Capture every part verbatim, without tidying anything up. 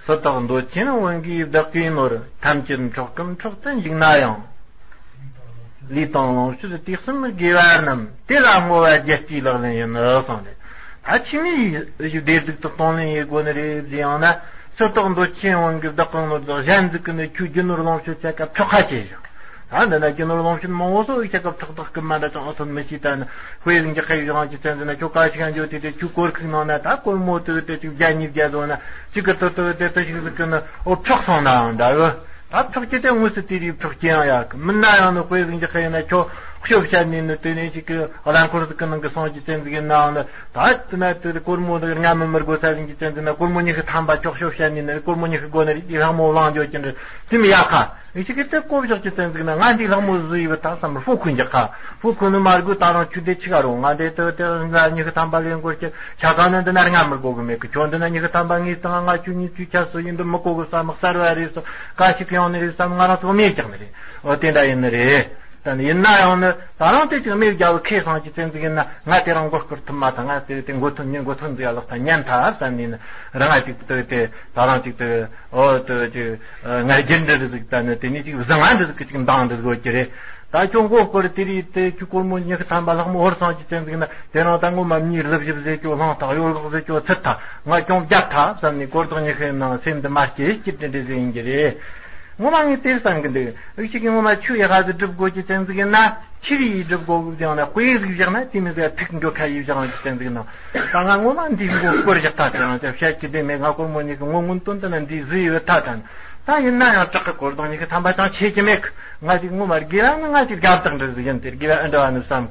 སུ་དག་འདོད་ཆེན་བུན་གྱིས་བདག་གི་ནོར། ཐམས་ཅད་འཕྲོག་གམ་འཕྲོག་ཏུ་འཇུག་ན་ཡང་། ལུས་དང་ལོངས་སྤྱོད་དུས་གསུམ་དགེ་བ་རྣམས། དེ་ལ་བསྔོ་བ་རྒྱལ་སྲས་ལག་ལེན་ཡིན་ནོ་གསུངས་ཏེ། ད་ཕྱི་མའི་བདེ་སྡུག་དག་གཏོང་ལེན་ཡེད་དགོས་ནི་རེད་ཟེར་ཡང་ན། སུ་དག་འདོད་ཆེན་བུན་གྱིས་བདག་གི་ནོར། དག་གཞན་ཟིག་གི་ནི་ཁྱོའི་རྒྱུ་ནོར་ལོངས་སྤྱོད་ཆ་ག་འཕྲོག་ཁ་བྱེད་ཞིང་། ད་འདི་ན་རྒྱུ་ནོར་ལོངས་སྤྱོད་མང་བོ་སོགས་ཡིག་ཆ་སྐབས་ཐོག་ཐོག་གི་མ་འདྲ་ཅང་ཨོ་ཐོན་མི་ཤེས། ད་ནི་དཔེ་ཟིག་འཇོག་ཁ་ཡིག་རང་གི་ཚན་ཟིན་ན། ཁྱོད་ཀ་ཞིག་ག་འཇོག་དེ་དེ་ཁྱོད་གོར་ཁུག་ནང་ན་ད་གོར་མོ་དུ་དེ་ཅིག་བརྒྱ་གཉིས་བརྒྱ་བཟོ་ན་གཅིག་གི་དུ་དུ་དེ་དུ་ཞིག་ཟིག་གི་ནི་ཨོ་འཕྲོག་སོང་ནའང་འདྲ་གི། ད་འཕྲོག་རྒྱུ་དེ་དངོས་སུ་དེ་རིགས་འཕྲོག་རྒྱུ་ཡང་ཡག་གི་མིན་ན་ཡང་ནི། དཔེ་ཟིག་འཇོག་ཁ་ཡིན་ན་ཁྱོད་ཤོབ་བཤད་ནས་ནི་དེ་ནས་ཅིག་གི་རླངས་འཁོར་ཟིག་གི་ནང་གི་སོང་གི་ཚན་ཟིག་ཡིན་ནའང་ནི། ད་དེ་ན་དེ་གོར་མོ་དུ་རྔ་མི་མི་དགོས་ས་ཟིག་གི་ཚན་ཟིག་ན་གོར་མོ་ཉི་ཤུ་ཐམ་པ་ཁྱོད་ཤོབ་བཤད་ནས་ནི་གོར་མོ་ཉི་ཤུ་དགོས་ནི་རེད། དེ་ལྷག་མོ་བླངས་འཇོག་གི་འདྲ་དེ་མི་ཡག་ག། ཨི་ཅིག་གི་དེ་བཀོ་བཞག་གི་ཚན་ཟིག་ན། ང་འདི་ལྷག་མོ་བཟོས་ཡོད་ད་བསམ་པར་ཧྥུ་ཁུ་འཇག་ག། ཧྥུ་ཁུ་ནི་མ་དགོས། ད་རང་ཆུ་དེ་ཆི་ག་རུང་། ང་འདི་དུ་དེ་ང་ཉི་ཤུ་ཐམ་པ་ལེན་དགོས་ཀྱི་ཆ་ག་ནི་འདི་ན་རྔ་མི་དགོས་གི་མེད་གི། ཁྱོད་འདི་ན་ཉི་ཤུ་ཐམ་པ་ངས་བཏང་། ང་ཆུ་ཉིས་ཆུ་ཆ་སུ་ཡིན་འདི་མི་དགོས་གི་བསམ། གསར་བ་རེད་བསམ། ག་ཞིག་ཡོང་ནི་རེད་བསམ། ང་རང་ཚོ་མེད་ཀྱང་ནི་རེད། འོ་དེ་འདྲ་ཡིན་ནི་རེད། ད་ནི་ཡིན་ན་ཡང་ནི་ད་རང་དེ་ཅིག་མེད་རྒྱལ་བོ་ཁེ་སང་གི་ཚན་ཟིག་ཡིན་ན། ང་དེ་རང་མགོ་སྐོར་ཐུབ་མ་ཐག་ང་དེ་དེ་མགོ་ཐོན་ཉིན་མགོ་ཐོན་ཟིག་ཡ་ལག་ཐ་ཉན་ཐ་བསམ་ནས་ནི་རང་ང་ཅིག་དེ་དེ་ད་རང་ཅིག་དེ། ཨོ་དེ་ཅིག་ང་རྒྱུན་འདྲ་རེ་ཟིག་ད་ནི་དེ་ནས་ཅིག་བཟང་ང་འདྲ་ཟིག་གི་ཅིག་འདང་འདྲ་ཟིག་ཡོད་ཀྱི་རེད། ད་ཁྱོད་མགོ་སྐོར་དེ་རིགས་དེ་ཁྱོད་སྒོར་མོ་ཉི་ཤུ་ཐམ་པ་ལྷག་མོ་ཧོར་སོང་གི་ཚན་ཟིག་ན། དེ་རིང་ད་ངོ་མ་མྱིའི་ལུག་བཞི་བཟོས་ཀྱོ་ལྷང་ཐག་ཡོ་ལག་བཟོས་ཀྱོ་ཚིལ་ཐག་ང་ཅུང་བརྒྱབ་ཐབས་བསམ་ནས་སྒོར་རྡོག་ཉི་ཤུ་ནང་སེམས་འདི་མ་སྐྱེས་སྐྱིད་དེ་འདྲ་ཟིག་ཡིན་གྱི་རེད། ངོ་མ་ངས་དེར་བསམ་གི་འདུག་ཨུ་ཅག་གིས་ངོ་མ་ཆུ་ཡག་ག་ཟིག་སྒྲུབ་དགོས་ཀྱི་ཚན་ཟིག་ཡིན་ན། ཆི་རིགས་སྒྲུབ་དགོས་གི་ཡང་ན་དཔེ་ཟིག་བཞག་ན་དེ་མི་ཟིག་ཐུག་འགྲོ་ཁ་ཡིས་བཞག་ཡང་ཅི་ཚན་ཟིག་ནང་། ད་ང་ངོ་མ་འདིའི་མགོ་སྐོར་བཞག་ཐག་ཅིག་ཡང་ཅི་བཤད་ཀྱི་དེ་མེད། ང་སྒོར་མོ་ཉི་ཤུ་ངོ་སྔོན་དོན་དུ་ན་འདི་བཟོས་ཡོད་ཐག་དང་། ད་ཡིན་ན་ཡང་སྐྲག་གི་སྒོར་རྡོག་ཉི་ཤུ་ཐམ་པ་ཅང་ཆེ་གི་མེད་གི། ང་ཅིག་ངོ་མ་དགེ་བ་ནི་ང་ཅིག་དགའ་བདག་འདྲ་ཟིག་ཡིན་ཏེ། དགེ་བ་ཨེ་འདྲ་བ་ནི་བསམ་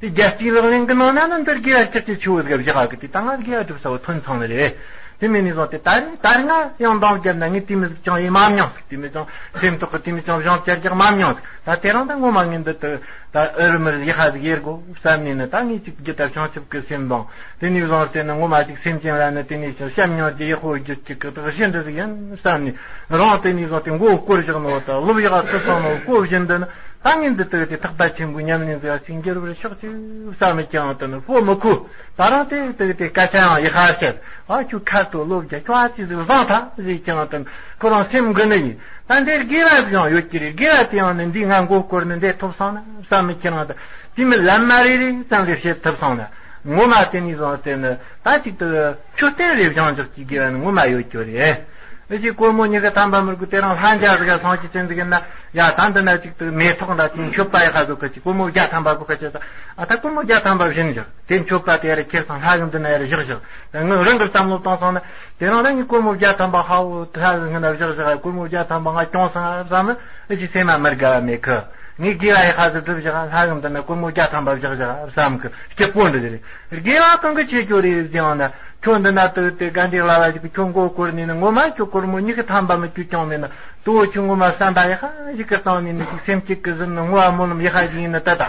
གི། དེ་རྒྱལ་སྤྱིའི་ལག་ལེན་གི་ནང་ན་ནི་འདིར་དགེ་བ་ལྕགས་ཀྱི་ཆུ་བོ་ཟིག་བཞག་གི། དེ་ད་ང་དགེ་བ་སྒྲུབ་ས་བོ་ཐོན་སོང་ནི་རེད། དེ་མིན་ནས་བཟུང་སྟེ་ད་རེས་ད་རེས་ང་ཡང་འདང་བརྒྱབ་ན་ངས་དེ་མི་ཟིག་ཀྱང་ཡེ་མ་མྱོང་ཟིག། དེ་མི་ཅང་སེམས་ཐོག་གི་དེ་མི་ཅང་བཞེངས་བསྐྱར་རྒྱག་མ་མྱོང་ཟིག། ད་དེ་རིང་ད་ངོ་མ་ངས་འདི་ད་ད་ཨུ་རུ་མི་རི་ཡི་ཧ་ཟིག་ཡེར་དགོ་བསམ་ནས་ནི། ད་ངས་ཅིག་རྒྱུ་དར་བྱང་ཆུབ་ཀྱི་སེམས་དང་། དེ་ནས་བཟུང་སྟེ་ནི་ངོ་མ་ཅིག་སེམས་ཅན་ལ་ནི་དེ་ནས་ཅང་བྱམས་སྙིང་རྗེ་ཡག་པོ་རྒྱུད་ཅིག་གི་དག་གཞི་འདྲ་ཟིག་ཡིན་བསམ་ནས། རང་དེ་ནས་བཟུང་སྟེ་མགོ་བསྐོར་བཞག་ནོ་ད་ལོབས་ཡག་ཐུབ་སོང་ནོ་གོ་བཞིན་དུ་ནི། ད་ངས་འདི་ལྟ་བུ་དེ་ཐེག་པ་ཆེན་པོའི་ཉམས་ལེན་ཟེར་བ་ཞིག་འགྱུར་བར་ཤོག་ཅིག་བསམ་མི་ཀྱང་དུ་ནི་ཕོ་མི་ཁུ། ད་རང་དེ་ལྟ་བུ་དེ་སྐད་ཆ་ཡང་ཡི་ཧར་བཤད། ཨ་ཁྱོད་ཁ་ཐོ་ལོབས་རྒྱ་ཁྱོད་ཨ་ཙི་ཟིག་བཟང་ཐལ་ཟེར་ཀྱང་དུ་ནི་ཁོ་རང་སེམས་འགུལ་ནི་ཡིན། ད་འདིར་དགེ་བ་ཟིག་ཡང་ཡོད་ཀྱི་རེད། དགེ་བ་དེ་ཡང་ནི་འདི་ང་མགོ་སྐོར་ནི་འདི་ཐོབ་སོང་ན་བསམ་མི་ཁྱེད་རང་དུ་དེ་མི་ལམ་མ་རེ་རེ་ཙམ་ལས་བྱེད་ཐུབ་སོང་ན། ངོ་མ་དེ་ནས་བཟུང་སྟེ་ནི་ད་ཅིག་ཏུ་མཆོད་རྟེན་རེ་བཞེངས་འཇོག་ཅིག་དགོས་ནི་ངོ་མ་ཡོད་རྒྱུ་རེད། ཨེ་ཅིག་སྒོར་མོ་ཉི་ཤུ་ཐམ་པ་མི་དགོས། དེ་རིང་ལྷ་འཇའ་ཟིག་ག་སོང་ཅིག་ཚན་ཟིག་ཡིན་ན། ཡ་ད་འདི་ན་ཅིག་ཏུ་མེ་ཏོག་འདྲ་ཅིག་མཆོད་པ་ཡག་ག་བཟོ་གི་ཅིག་སྒོར་མོ་བརྒྱ་ཐམ་པ་དགོས་གི་ཅིག་ཟེར། ཨ་ད་སྒོར་མོ་བརྒྱ་ཐམ་པ་བྱིན་བཞག། དེ་མཆོད་པ་དེ་རེ་ཁྱེར་སོང་ལྷ་གི་འདི་ན་རེ་བཞག་བཞག། ད་ངས་རང་གི་བསམ་བློ་བཏང་སོང་ན། དེ་རིང་ད་ངས་སྒོར་མོ་བརྒྱ་ཐམ་པ་ཧ་འོ་ལྷ་གི་སྔུན་ན་བཞག་བཞག། སྒོར་མོ་བརྒྱ་ཐམ་པ་ང་གྱོང་སོང་ཨ་བསམ། ཨེ་ཅིག་སེམས་མ་མི་དགའ་བ་མེད་གི། ངས་དགེ་བ་ཡི་ཧ་ཟིག་སྒྲུབ་བཞག། ལྷ་གི་འདི་ན་སྒོར་མོ་བརྒྱ་ཐམ་པ་བཞག་བཞག་བསམ་གི། སྐྱིད་པོ་འདི་རེད། དགེ་བ་གང་གི་ཆེ་ཆོ་རེད་ཟེར་ཡང་ན། ཁྱོད་འདི་ན་དུ་དེ་དགའ་འདྲེ་ལ་བ་ཞིག་གི་ཁྱོད་མགོ་སྐོར་ནས་ནི་ངོ་མ་ཁྱོད་སྒོར་མོ་ཉི་ཤུ་ཐམ་པ་མི་བཅུ་ཀྱང་མེད་ན། དུ་བོ་ཁྱོད་ངོ་མ་བསམ་པ་ཡག་ག་ཞིག་གི་བཏང་ནས་ནི་ཅིག་སེམས་གཅིག་གི་ཟིན་ནི་བསྔོ་བ་སྨོན་ལམ་ཡག་ག་ཞིག་ཡིན་ནི་ད་ད།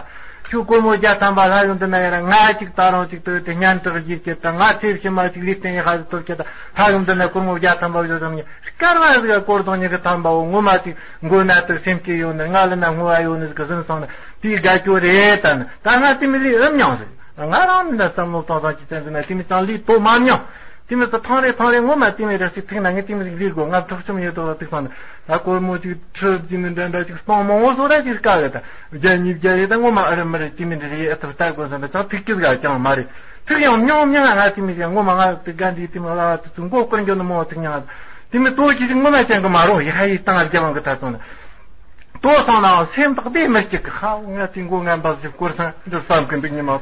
ཁྱོད་སྒོར་མོ་བརྒྱ་ཐམ་པ་ལྷ་གི་འདི་ན་ཡར་ང་ཅིག་ད་རུང་ཅིག་དུ་དེ་སྙན་གྲགས་རྒྱས་ཀྱི་ད་ང་ཚེ་ཕྱི་མ་ཅིག་ལུས་རྟེན་ཡག་ག་ཞིག་ཐོབ་ཀྱི་ད་ལྷ་གི་འདི་ན་སྒོར་མོ་བརྒྱ་ཐམ་པ་བཞག་བཞག་ནི་སྐར་མ་ཟིག་ག་སྒོར་དང་ཉི་ཤུ་ཐམ་པ་བོ་ངོ་མ་ཅིག་མགོ་ན་དུ་སེམས་སྐྱིད་ཡོད་ནི་ང་ལ་ན་བསྔོ་བ་ཡོད་ནི་ཟིག་གི་ཟིན་སོང་ནི་དེའི་དགའ་སྐྱོ་རེད་ད་ནི། ད་ང་དེ་མི་ལས་ཨེ་མྱོང་ཟིག། ང་རང་ནི་བསམ་བློ་གཏོང་སྟངས་ཀྱི་རྟེན་འབྲེལ་ན་དེ་མི་ཅང་ལས་དོ་མ་མྱོང་། དེ་མི་ཚོ་ཐང་རེ་ཐང་རེ་ངོ་མ་དེ་མི་རེ་ཞིག་ཐུག་ན་ངས་དེ་མི་ཞིག་ལས་དགོས། ང་འཕྲོག་བཅོམ་ཡོད་དོ་ལ་ཐུག་སོང་ན་ད་སྒོར་མོ་ཅིག་ཁྲི་དེ་མི་འདྲ་འདྲ་ཅིག་སྟོང་མང་བོ་བཟོ་ར་ཅིག་དཀའ་གི། ད་བརྒྱ་ཉིས་བརྒྱ་རེ་ད་ངོ་མ་ཨ་རི་མི་རེ་དེ་མི་འདྲ་རེ་ཨ་ཐུབ་ལྟ་དགོས་སོང་ན་ཅང་ཐུག་ཀྱི་ཟིག་ཀྱང་མ་རེད། ཐུག་ཡང་མྱོང་མྱོང་ང་དེ་མི་ཞིག་ངོ་མ་ང་དེ་དགའ་འདི་དེ་མི་ལ་བ་དེ་ཚོ་མགོ་སྐོར་འགྱོ་ནི་མོ་ཐུག་མྱོང་། དེ་མི་ལྟོ་ཅི་ཞིག་ངོ་མ་ཅན་གི་མ་རུང་ཡི་ཧ་ཡི་སྟངས་ཨ་བརྒྱ་བང་གི་ད་སོང་ན། ལྟོ་སོང་ནའང་སེམས་ཐག་དེ་མི་སྐྱིད་གི། ཧ་ང་དེ་མགོ་ང་འབབ་ཞིག་སྐོར་སང་འདི་བསམ་གི་འདུག་ཉི་མ།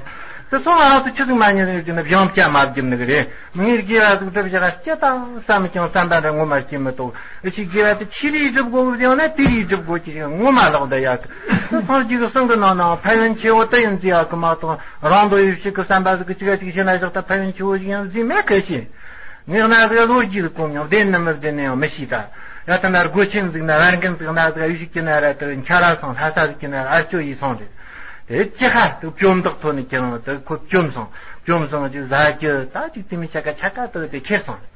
དེ་སོང་ང་རང་དུ་ཆི་ཟིག་མ་ཉན་རེད་ཅེ་ན་བྱང་སྐྱ་མ་བརྒྱབ་ནི་གི་རེད། མིའི་དགེ་བ་ཟིག་སྒྲུབ་བཞག་སྐྱེ་དང་བསམ་ཀྱང་བསམ་པ་འདྲ་ངོ་མ་སྐྱེ་མི་ཐུབ། ཨི་ཆི་དགེ་བ་དེ་ཆི་རིགས་སྒྲུབ་དགོས་ཟེར་ན་དེ་རིགས་སྒྲུབ་དགོས་ཀྱི་ངོ་མ་ལག་འདི་ཡག་གི། སངས་རྒྱས་ཀྱི་གསུང་གི་ནང་ན་ཕན་ཡོན་ཆེ་བོ་དེ་ཡིན་ཟེར་ཡག་གི་མ་གཏོགས་རང་དོ་ཡོད་ཕྱིར་གི་བསམ་པ་ཟིག་གི་ཅི་ག་ཅིག་བྱེད་ན་བཞག་ད་ཕན་ཡོན་ཆེ་བོ་ཞིག་ཡང་ཟིག་མེད་གི་ཤེས། ངས་གནའ་ཟིག་ལོ་རྒྱུས་ཟིག་གོ་མྱོང་བདེན་ནི་མི་བདེན་ནི་ཡང་མི་ཤེས་ད། ཡ་ད་ན་སྒོ་ཆེན་ཟིག་ན་བར་འགན་ཟིག་ན་ཟིག་ཡུལ་ཞིག་གི་ན་ར་དེ་འཆར་ར་སོང་ལྷ་ས་ཟིག་གི་ན་ཨར་ཅོ་ཡིས་སོང་རེད། དེ་ཅི་ཧ་དུ་བཅོམ་ཐག་ཐོན་ནས་ཁྱེད་རང་དེ་ཁོ་བཅོམ་སོང་། བཅོམ་སོང་ཅིག་ཟ་རྒྱུ་ད་ཅིག་དེ་མི་ཆ་ག་ཆ་ག་དུ་དེ་ཁྱེར་སོང་རེད།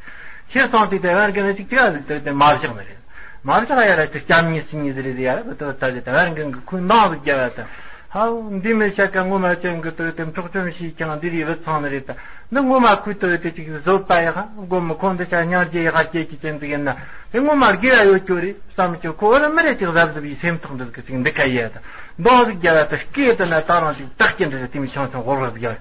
ཁྱེར་སོང་དེ་དེ་བར་གི་ན་ཅིག་ཅི་ག་ཟིག་དེ་དེ་མ་བཞག་ནི་རེད། མ་བཞག་ཡ་ར་དེ་སྐྱབས་གཉིས་སུ་གཉིས་ཟིག་རེད་ཡ་ར་དེ་ད་དེ་བར་གི་ཁོའི་ནང་ཟིག་རྒྱབ་ཡ་དེ། ཧའོ། འདི་མི་ཤ་ཀ་ངོ་མ་ཅན་གི་དོ་དེ་འཕྲོག་བཅོམ་ཞིག་ཀྱང་འདི་རིགས་བུད་ཚང་ནི་རེད་ད། འདི་ངོ་མ་ཁུ་དོ་དེ་ཅིག་བཟོད་པ་ཡག་སྒོམ་མི་ཁོང་འདི་ཆ་སྙིང་རྗེ་ཡག་སྐྱེ་གི་ཅན་ཟིག་ཡིན་ན། དེ་ངོ་མ་དགེ་བ་ཡོད་རྒྱུ་རེད་བསམ་རྒྱུ་ཁོ་བོ་ལ་མི་རེ་ཅིག་གཟབ་གཟབ་ཡི་སེམས་ཐག་འདི་ཟིག་ཅིག་འདི་ཁ་ཡས་ད། མདོ་ཟིག་རྒྱབ་ད་སྐད་དུ་ན་ད་རང་ཅིག་བརྟག་གི་འདི་རེད། དེ་མི་ཆུང་ཆུང་ཧོར་བ་ཟིག་ཡ།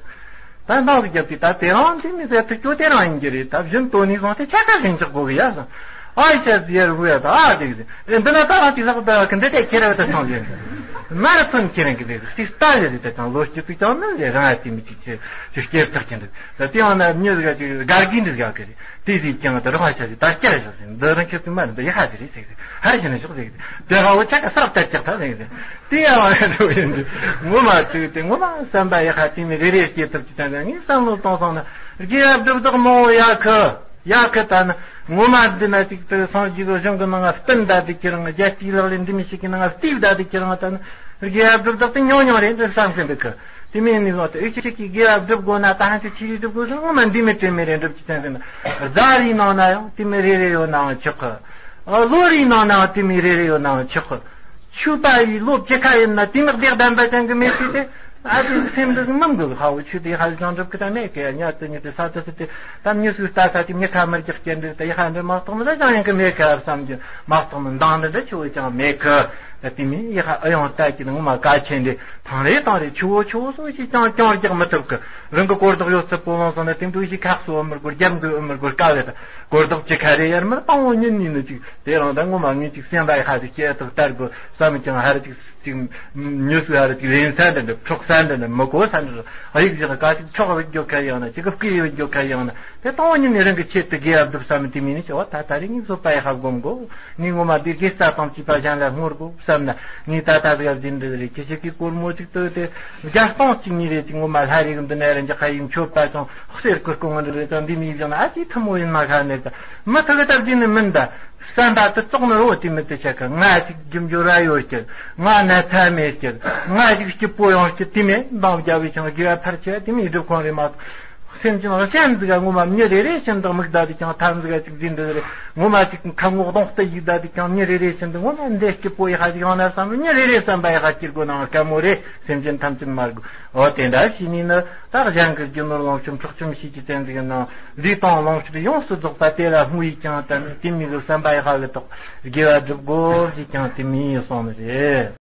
ད་མདོ་ཟིག་རྒྱབ་དུས་ད་དེ་རང་དེ་མི་ཟེར་ཐུབ་རྒྱུ་དེ་རང་ཡིན་གྱི་རེད། ད་བཞིན་དོ་ནི་སོང་སྟེ་ཆ་ཀ་ལྷིང་འཇགས་དགོས་གི་ཡ་སོང་། ཨ་ཡི་ཤ་ཟི་ཡར་བུ་ཡ་ད་ཨ་དེ་གི་ཟེར། ཨེ་འདི་ན་ད་རང་ཅིག་ལྷག་ད་གི་འདི་དེ་ཁྱེར་བ་ད་སོང་ཟེར། མ་ར་ཚོན་ཁྱེར་རང་གི་ཟེར། ཅིག་ལྟ་ཡ་ཟེར། ད་ཅང་ལོ་སྐྱིད་ཅིག་ཅང་མིན་ཟེར། རང་ཡ་དེ་མི་ཅིག་ཆེ་ཅིག་སྐྱེར་ཐག་ཅན་འདུག་ད་དེ་ཡང་ན་མྱི་ཟིག་ག་ཅིག་དགའ་གི་འདི་ཟིག་ག་གི་རེད། དེ་ཟིག་ཀྱང་ད་རང་ཤ་ཟིག་ད་སྐྱ་ཤ་ཟིག་འདི་རང་ཁྱེད་ཚོ་མ་རེད། འདི་ཡ་ཧ་ཟིག་རེད་ཟེར། ཧ་ཞེ་ན་ཤོག་ཟེར། དེ་ཧ་བོ་ཆ་ཀ་སར་ལྟ་ཅག་ད་ཟེར། དེ་ཡ་བ་ཡ་འགྲོ་ཡིན་དུས་ངོ་མ་དུས་དེ་ངོ་མ་བསམ་པ་ཡག་ཁ་དེ་མི་རེ་རེ་སྐྱེ་ཐུབ་ཀྱི་ཙང་ངས་བསམ་བློ་གཏོང་སོང་ན། དགེ་བ་སྒྲུབ་བདག་མང་བོ་ཡག་གི་ཡག་གི་ད་ནི་ངོ་མ་འདི་ན་ཅིག་ཏུ་སངས་རྒྱས་གཞུང་གི་ནང་ང་བསྟན་ད་དེ་ཁྱེད་རང་རྒྱལ་སྤྱིའི་ལག་ལེན་འདི་མི་ཞིག་གི་ནང་ང་བལྟས་ད་དེ་ཁྱེད་རང་ད་ནི་དགེ་བ་སྒྲུབ་བདག་དེ་ཉུང་ཉུང་རེད་འདྲ་བསམ་གི་འདུག་གི། དེ་མིན་ནི་ངོ་ཏུ་ཨེ་ཅིག་གི་དགེ་བ་སྒྲུབ་དགོས་ན་ད་ཧན་ཅིག་ཆི་རེ་སྒྲུབ་དགོས་སོང་ངོ་མ་འདི་མི་དྲན་མི་རེ་འགྲུབ་ཀྱི་ཙང་ཟེར་ན། ཟླ་རེའི་ནང་ན་ཡང་དེ་མི་རེ་རེ་ཡོད་ནའང་ཆོག་གི། ཨ་ལོ་རེའི་ནང་ནའང་དེ་མི་རེ་རེ་ཡོད་ནའང་ཆོག་གི། ཆོས་པ་ཡི་ལོ་བཅུ་ཁ་ཡིན་ན་དེ་མི་བདེ་གདམ་པ་ཅན་གི་མེད་དུས་དེ། ཨ་ཙི་སེམས་འདི་མི་འགུལ། ཧ་བོ་ཆོས་དེ་ཧ་ཅང་འགྲུབ་གི་ད་མེད་གི། ཉ་དུ་ཉི་དེ་ས་དུ་སི་དེ་ད་མྱི་སུ་ལྟ་ས་དེ་མྱི་ཁ་མར་རྒྱག་སྐྱེ་འདི་དེ་ཡི་ཧ་འདི་མ་གཏོགས་མི་ད་ཅང་ཡང་གི་མེད་གི་བསམ་གྱི་མ་གཏོགས་མི་འདང་འདི་འདྲ་ཆོས་ཅང་མེད་གི། ད་དེ་མི་ཡི་ཧ་ཨ་ཡང་ལྟ་གི་ནི་ངོ་མ་གལ་ཆེན་འདི་ཐང་རེ་ཐང་རེ་ཆུ་བོ་ཆུ་བོ་སོགས་ཤིག་ཅང་ཅང་རྒྱག་མི་ཐུབ་གི། རང་གི་གོ་རྟོགས་ཡོད་ཚད་པོ་ལོང་སོང་ན་དེ་འདུག་ཞིག་ཁག་སོ་འུ་མི་དགོས། རྒྱབ་འགོས་འུ་མི་དགོས། དཀའ་བས་ད་གོ་རྟོགས་ཅི་ཁ་རེ་ཡར་མར་སྤང་བོ་ཉིན་ཉིན་ནི་ཅིག་དེ་རང་ད་ངོ་མ་ངས་ཅིག་སེམས་པ་ཡི་ཁ་ཅིག་སྐྱེ་ཐུབ་ལྟར་དགོས་བསམ་ཀྱང་ཧ་ར་ཅིག་ཅིག་མྱི་སུ་ཧ་ར་ཅིག་རེན་ས་འདི་འདྲ་འཕྲོག་ས་འདི་འདྲ་མི་གོ་ས་འདི་འདྲ་ཨ་ཡིག་ཅིག་ག་ཅིག་ཆོག་བུད་རྒྱུ་ཁ་ཡང་ན་ཅིག་སྐུ་བུད་རྒྱུ་ཁ་ཡང་ན་དེ་དང་བོ་ཉིད་ནས་རང་གི་ཆེད་དུ་དགེ་བ་སྒྲུབ་བསམ་དེ་མིན་ནི་ཅོ་ད་ད་རེས་ངས་བཟོད་པ་ཡི་ཧ་སྒོམ་དགོས། ངས་ངོ་མ་འདི་དགེ་རྩ་དང་བཅས་པ་གཞན་ལ་བསྔོ་དགོས་བསམ་ན། ངས་ད་ལྟ་ཟིག་ཟིན་འདི་རེད། ཁྱེད་ཅག་གིས་སྒོར་མོ་ཅིག་བཏོན་ཏེ་བརྒྱ་སྟོང་གཅིག་གཉིས་རེ་ཅིག་ངོ་མ་ལྷ་རེ་གི་འདི་ནས་རེ་འཇགས་ཁ་ཡིན་མཆོད་པ་ཅང་གསེར་གི་སྐོང་འདི་རེད། ད་འདི་མིན་ཡང་ན་ཨ་ཅེ་ཐུ་མོ་ཡིན་མ་ཁ་ནས་ད་མི་ཐུག་གི་ད་འདི་ནི་མིན་ད། བསམ་པ་དུ་བཙོག་ནི་རོ་དེ་མི་དེ་ཆ་ག་ང་ཅིག་རྒྱུ་འབྱོར་ར་ཡོད་ཀྱི། ང་ན་ཚ་མེད་ཀྱི། ང་ཅིག་སྐྱིད་པོ་ཡོང་ཀྱི། དེ་མིན་འདང་རྒྱབ་བས་ཀྱང་དགེ་བ་ཕར་ཆེ་དེ་མིན་སྒྲུབ་ཁོང་རེ་མ། སེམས་ཅན་ལ་སེམས་འདི་ག་ངོ་མ་མྱི་རེ་རེ་བཞིན་དུ་མིག་ད་དེ་ཀྱང་ཐམས་ཅད་ཅིག་འཛིན་འདི་རེ་ངོ་མ་ཅིག་ཁ་ངོ་གདོང་ལྟ་ཡིག་ད་དེ་ཀྱང་མྱི་རེ་རེ་བཞིན་དུ་ངོ་མ་འདི་སྐྱིད་པོ་ཡི་ཧ་ཅིག་ཡོང་ན་བསམ་མྱི་རེ་རེ་བསམ་པ་ཡི་ཧ་སྐྱིད་དགོས་ནའང་དཀའ་མོ་རེད། སེམས་ཅན་ཐམས་ཅད་མ་དགོས། འོ་དེ་འདྲ་ཞིག་ནི་ནི་ད་གཞན་གྱི་རྒྱུ་ནོར་ལོངས་སྤྱོད་འཕྲོག་བཅོམ་བྱེད་ཀྱི་བསྟན་འཛིན་ནང་ལུས་དང་ལོངས་སྤྱོད་ཡོངས་སུ་རྫོགས་པ་དེ་ལ་བསྔོ་ཡིག་ཀྱང་དམ་དེ་མི་དགོས་བསམ་པ་ཡི་ཧ་གི་དོགས་དགེ་བ་སྒྲུབ་དགོས་ཞེས་ཀྱང་དེ་མི་ཡིན་གསུངས་ནི་རེད།